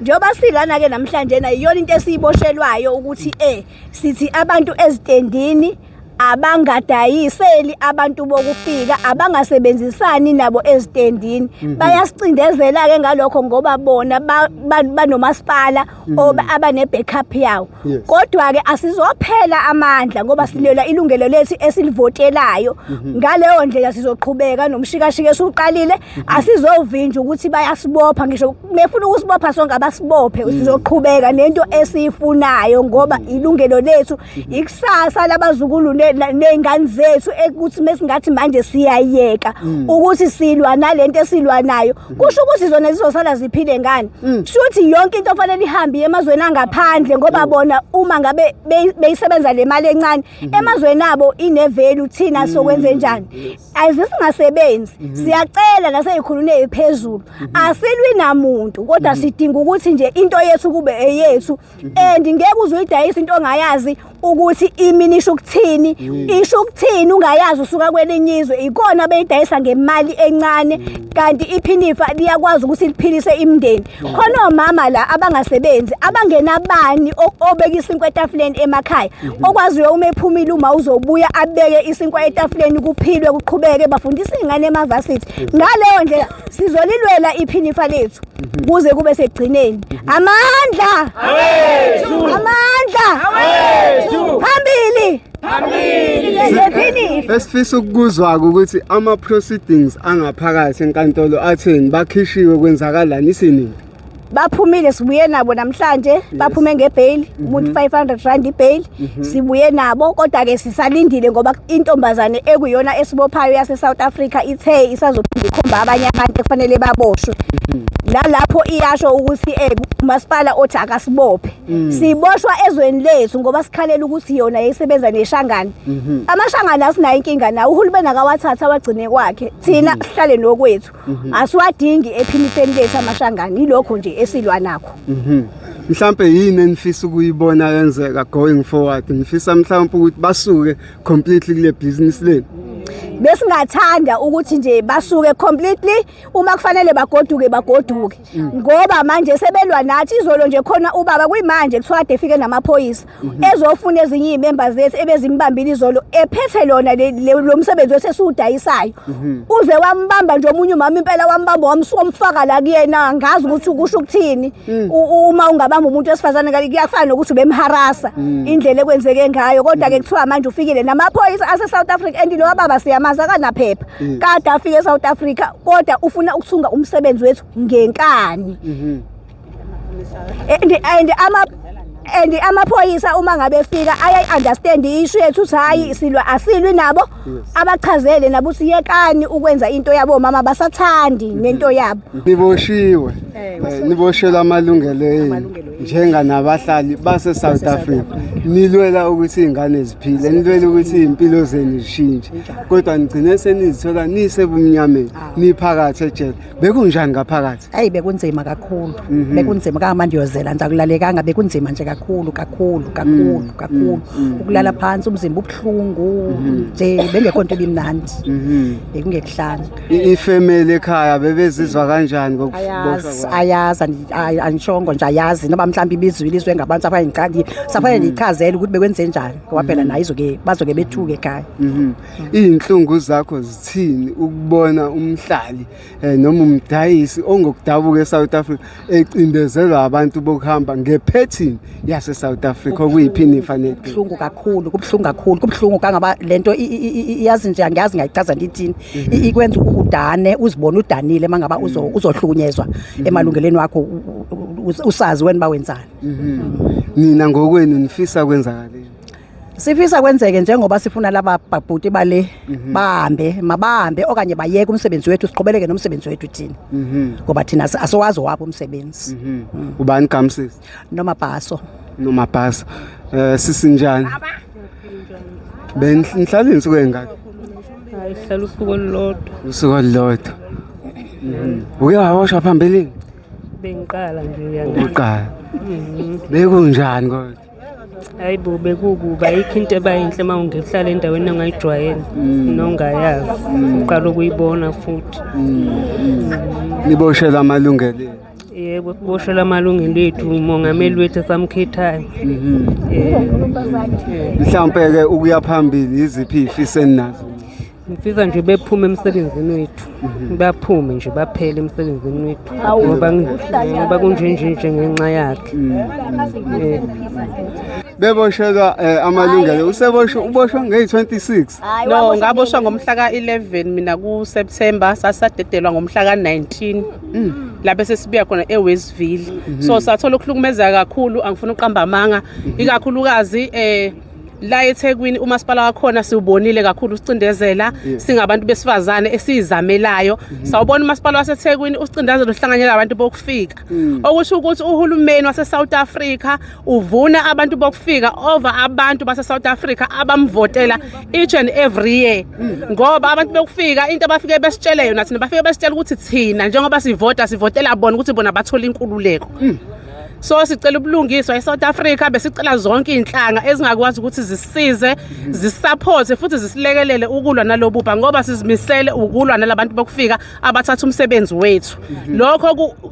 Njengoba silana ke namhlanje na iyona into esiyiboshelwayo ukuthi sithi abantu ezitendini abangadayiseli abantu bokufika, abangasebenzisani nabo ezitendini. Bayasicindezela ke ngalokho ngoba bona banomasipala abane backup yawo. Kodwa ke asizophela amandla ngoba silwela ilungelo lethu esilivotelayo. Ngaleyo ndlela sizoqhubeka nomshikashika esuqalile, asizovinja ukuthi bayasibopha, ngisho befuna ukusibopha sonke abasibophe, sizoqhubeka nento esiyifunayo ngoba ilungelo lethu, ikusasa labazukulu nezingane zethu, ekuthi mesingathi manje siyayeka ukuthi silwa nalento esilwa nayo, kusho ukuthi zona zizosala ziphile ngani? Shuthi yonke into fanele ihambe emazweni angaphandle ngoba bona uma ngabe beyisebenza le mali encane emazweni abo ine-value, thina sokwenze njani? Azisingasebenzi. Siyacela naseyikhulune ephezulu, asilwi namuntu, kodwa sidinga ukuthi nje into yethu kube eyethu, and ngeke uze uyidayise into ongayazi ukuthi imini isho ukuthini, isho ukuthini ungayazi usuka kwelinye izwe. Ikona beyidayisa ngemali encane, kanti iphinifa liyakwazi ukuthi liphilise imindeni. Khona omama la abangasebenzi, abangenabani obeka isinkwa etafuleni emakhaya, okwaziyo uma ephumile uma uzobuya abeke isinkwa etafuleni, kuphilwe kuqhubeke, bafundise iy'ngane emavasithi. Ngaleyo ndlela sizolilwela iphinifa lethu kuze kube sekugcineni. Amandla amandla, phambili phambili. Esifisa ukuzwa ukuthi ama proceedings angaphakathi enkantolo atheni, bakhishiwe, kwenzakalani, isinini? Baphumile, sibuye nabo namhlanje, baphume ngebail, umuntu 500 rand ibail. Sibuye nabo, kodwa ke sisalindile ngoba intombazane ekuyona esibophayo yase South Africa ithe isazophinda ikhomba abanye abantu ekufanele baboshwe. Nalapho iyasho ukuthi umasipala othi akasibophe, siboshwa ezweni lethu ngoba sikhalela ukuthi yona yayisebenza neshangane. Amashangane asinayo inkinga nawo, uhulumeni akawathatha awagcine kwakhe, thina sihlale nokwethu, asiwadingi ephinifeni lethu amashangane. Yilokho nje esilwa nakho. Mhlambe yini enifisa ukuyibona yenzeka going forward? Nifisa mhlawumbe ukuthi basuke completely kule business leni? Besingathanda ukuthi nje basuke completely, uma kufanele bagoduke bagoduke, ngoba manje sebelwa nathi. Izolo nje khona ubaba, kuyimanje kuthiwa kade efike namaphoyisa ezofuna ezinye iy'memba zethu ebezimbambile izolo, ephethe lona lo msebenzi wethu esiwudayisayo. Uze wambamba nje omunye umama impela, wambamba wamfaka la kuyena. Ngazi ukuthi kusho ukuthini uma ungabamba umuntu wesifazane, kanti kuyafana nokuthi ubemharasa indlela ekwenzeke ngayo. Kodwa-ke kuthiwa manje ufikile namaphoyisa ase-South Africa, and lo baba siyamazi, akanaphepha, kade afike e-South Africa, kodwa ufuna ukuthunga umsebenzi wethu ngenkani. And amaphoyisa uma ngabe efika ayayi-understand i-issue yethu ukuthi hhayi, silwa asilwi nabo, abachazele nabo ukuthi yekani ukwenza into yabo, mama basathandi nento yabo. Niboshiwe, niboshelwa amalungelo enu njenganabahlali base South Africa, nilwela ukuthi izingane ziphile, nilwela ukuthi izimpilo zenu zishintshe, kodwa nigcine senizithola nisebumnyameni, niphakathi ejele. Bekunjani ngaphakathi? Hayi, bekunzima kakhulu, bekunzima kangamanje uyozela nje, akulalekanga, bekunzima nje kakhulu kakhulu kakhulu kakhulu, ukulala phansi umzimba ubuhlungu nje, bengekho nto ibimnandi, bekungekuhlanga. Ifamily ekhaya bebezizwa kanjani ngokuboshwa Ayazi. kwakho? Ayazi, andishongo nje, ayazi noma mhlawumbe ibizwile, izwe ngabantu, safanele safanele ndiyichazele ukuthi bekwenze njani, ngoba phela nayo izoke bazoke bethuke ekhaya. Iy'nhlungu zakho zithini ukubona umhlali noma umdayisi ongokudabuka eSouth Africa ecindezelwa abantu bokuhamba ngephethini yase-South Africa okuyiphinifa neqiniso? Kubuhlungu kakhulu, kubuhlungu kakhulu, kubuhlungu kangaba lento iyazi nje, angiyazi ngayichaza ndithini. Ikwenza udane, uzibone udanile uma ngaba uzohlukunyezwa emalungelweni wakho, usazi wena uba wenzani. Nina ngokwenu nifisa kwenzakaleni? Sifisa kwenzeke njengoba sifuna laba babhuti bale bahambe, mabahambe okanye bayeke umsebenzi wethu, siqhubeleke nomsebenzi wethu thina, ngoba thina asiwazi wabo umsebenzi. Ubani gamsisi? Noma bhaso. Nomabhasa. Sisinjani? Benihlala insuku ey'ngaki? Hayi, sihlala usuku olulodwa. Usuku olulodwa. Uke waboshwa phambilini? Bengiqala nje uyangena. Uqala. Bekunjani kodwa? Hayi bo, bekukuba ayikho into ebayinhle uma ungehlala endaweni ongayijwayele nongayazi. Uqala ukuyibona futhi. Niboshelwa amalungelo enu. Yebo, siboshelwa amalungelo ethu umongameli wethu esamkhethayo. Mhlawumbe ke ukuya phambili iziphi izifiso eninazo? Ngifisa nje bephume emsebenzini wethu. Baphume nje baphele emsebenzini wethu. Ngoba ngoba kunje nje nje ngenxa yakhe. Beboshelwa amalungelo useboshwe uboshwe ngeyi-26. No, ngaboshwa ngomhla ka-11 mina ku-September, sasadedelwa ngomhla ka-19 lapho sesibuya khona eWestville. So sathola ukuhlukumezeka kakhulu, angifuni ukuqamba amanga, ikakhulukazi la eThekwini umasipala wakhona siwubonile kakhulu usicindezela singabantu besifazane esizamelayo. Sawubona umasipala waseThekwini usicindezela uhlanganyela abantu bokufika, okusho ukuthi uhulumeni wase South Africa uvuna abantu bokufika over abantu base South Africa abamvotela each and every year, ngoba abantu bokufika into abafike besitshele yona thina, bafike besitshela ukuthi thina njengoba sivota sivotela bona ukuthi bona bathola inkululeko. So sicela ubulungiswa eSouth Africa, besicela zonke inhlanga ezingakwazi ukuthi zisize, zisupport futhi zisilekelele ukulwa nalobubha, ngoba sizimisele ukulwa nalabantu bokufika abathatha umsebenzi wethu.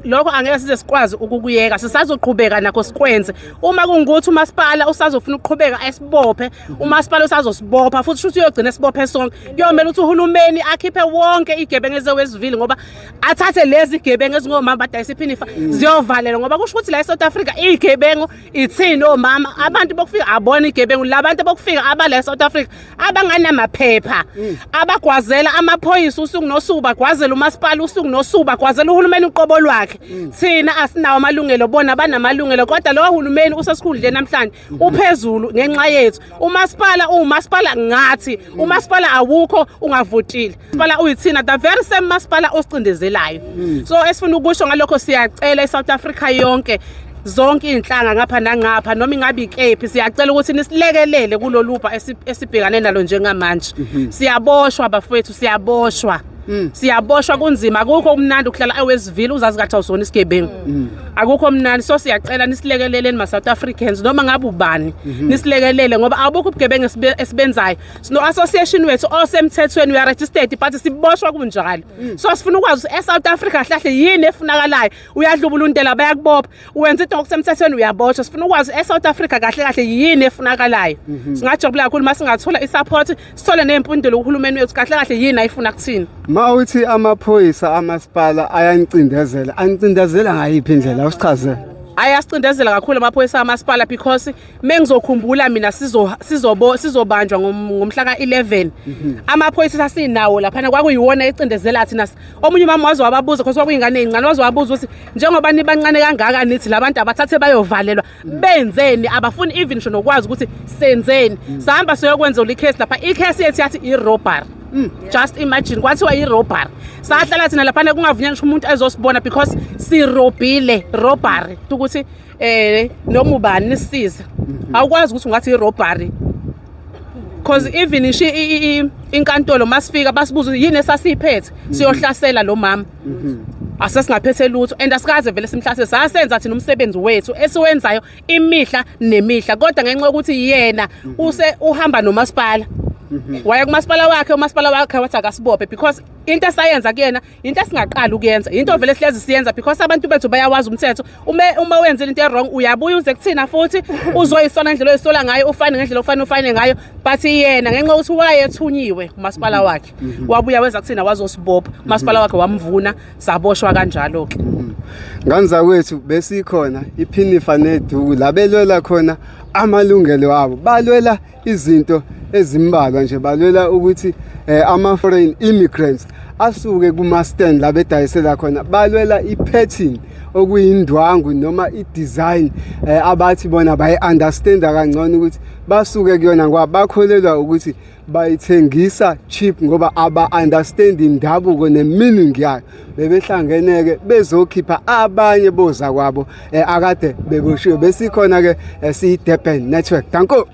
Lokho angeke size sikwazi ukukuyeka, sisazoqhubeka nakho sikwenze. Uma kungukuthi umasipala usazofuna ukuqhubeka esibophe, umasipala usazosibopha futhi, shuthi uyogcina esibophe sonke. Kuyomela ukuthi uhulumeni akhiphe wonke igebengu ezeWestville, ngoba athathe lezi igebengu ezingomama badayisa iphinifa ziyovalelwa, ngoba kusho ukuthi la eSouth Africa igebengu ithini omama abantu bokufika abona igebengu labantu bokufika abala eSouth Africa abanganamaphepha, abagwazela amaphoyisa usuku nosuku, bagwazela umasipala usuku nosuku, bagwazela uhulumeni uqobo lwakhe. Thina asinawo amalungelo, bona banamalungelo, kodwa lo hulumeni usesikhundleni namhlanje uphezulu ngenxa yethu. Umasipala uwumasipala ngathi, umasipala awukho ungavotile, umasipala uyithina, the very same masipala osicindezelayo. So esifuna ukusho ngalokho, siyacela eSouth Africa yonke, zonke iy'nhlanga ngapha nangapha, noma ingabe ikephi, siyacela ukuthi nisilekelele kulolu bha esibhekane nalo njengamanje. Siyaboshwa bafowethu, siyaboshwa, siyaboshwa, kunzima, akukho kumnandi ukuhlala eWestville uzazi kathi awusona isigebengu, akukho mnandi. So siyacela nisilekeleleni ma-South Africans, noma ngabe ubani, nisilekelele ngoba abukho ubugebengu esibenzayo. Sino-association wethu osemthethweni, we are registered, but siboshwa kunjalo. So sifuna ukwazi ukuthi e-South Africa hlahle yini efunakalayo. Uyadlubulundela, bayakubopha. Wenza into ngokusemthethweni, uyaboshwa. Sifuna ukwazi e-South Africa kahle kahle yini efunakalayo. Singajabula kakhulu uma singathola i-support, sithole ney'mpendulo kuhulumeni wethu, kahle kahle yini ayifuna kuthina. Ma uthi amaphoyisa amasipala ayanicindezela, anicindezela ngayiphi indlela? Usichazele. Ayasicindezela kakhulu amaphoyisa amasipala, because mengizokhumbula mina sizobo sizobanjwa ngomhla ka-11, amaphoyisa sasinawo laphana kwakuyiwona ecindezela thina. Omunye umama waze wababuza, because kwakuyingane ey'ncane, waze wababuza ukuthi njengoba nibancane kangaka nithi labantu abathathe bayovalelwa, benzeni? Abafuni even ngisho nokwazi ukuthi senzeni. Sahamba siyokwenza ikhesi lapha, ikhesi yethu yathi i-robbery. Just imagine, kwathiwa i-robbery. Sahlala thina laphana kungavunyelwa ngisho umuntu ezosibona because sirobhile, robbery. Ukuthi noma ubani nisisize, awukwazi ukuthi ungathi i-robbery, because even ngisho inkantolo masifika basibuza ukuthi yini esasiyiphethe siyohlasela lo mama. Asesingaphethe lutho and asikaze vele simhlasele, sasenza thina umsebenzi wethu esiwenzayo imihla nemihla, kodwa ngenxa yokuthi yena use uhamba nomasipala, waya kumasipala wakhe, umasipala wakhe wathi akasibophe, because into esayenza kuyena into esingaqali ukuyenza, into vele sihlezi siyenza, because abantu bethu bayawazi umthetho. Uma wenzile into e-wrong, uyabuya uze kuthina futhi uzoyisola ngendlela oyisola ngayo, ufane ngendlela ofane ufane ngayo. But yena ngenxa yokuthi wayethunyiwe umasipala wakhe, wabuya weza kuthina wazosibopha, umasipala wakhe wamvuna, saboshwa kanjalo-ke. Ngane zakwethu, besikhona iphinifa neduku la belwela khona amalungelo abo, balwela izinto ezimbalwa nje, balwela ukuthi ama-foreign immigrants asuke kuma-stand la bedayisela khona, balwela i-pattern okuyindwangu noma i-design abathi bona bayi-understanda kangcono ukuthi basuke kuyona, ngoba bakholelwa ukuthi bayithengisa cheap ngoba aba-understand indabuko ne-meaning yayo. Bebehlangene-ke bezokhipha abanye boza kwabo akade beboshiwe. Besikhona-ke siyi-Durban Network. Danko.